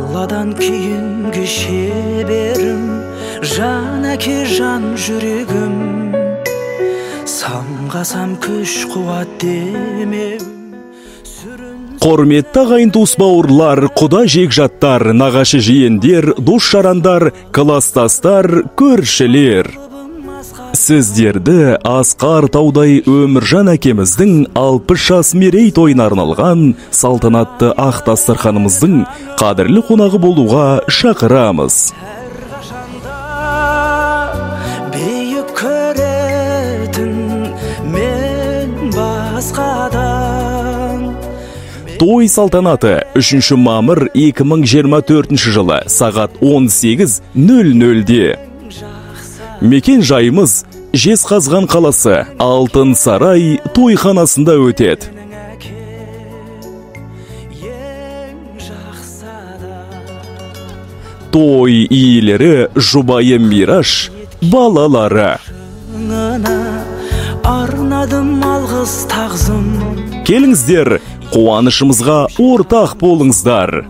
Баладан кейінгі шеберім, жан әке, жан жүрегім, самғасам күш қуат демеуім. Құрметті ағайын, туыс, бауырлар, құда жекжаттар, нағашы жиендер, дос жарандар, кластастар, көршілер. Сіздерді асқар таудай Өміржан әкеміздің 60 жас мерейтойына арналған салтанатты ақ дастарханымыздың қадірлі қонағы болуға шақырамыз. Әрқашанда биік көретін мен басқадан. Той салтанаты 3 мамыр 2024 жылы сағат 18.00-де. Мекен жайымыз Жезқазған қаласы, Алтын Сарай тойханасында өтеді. Ең жақсы адам. Той иелері: жұбайы Мираш, балалары. Шыңына арнадым алғыс тағзым. Келіңіздер, қуанышымызға ортақ болыңыздар.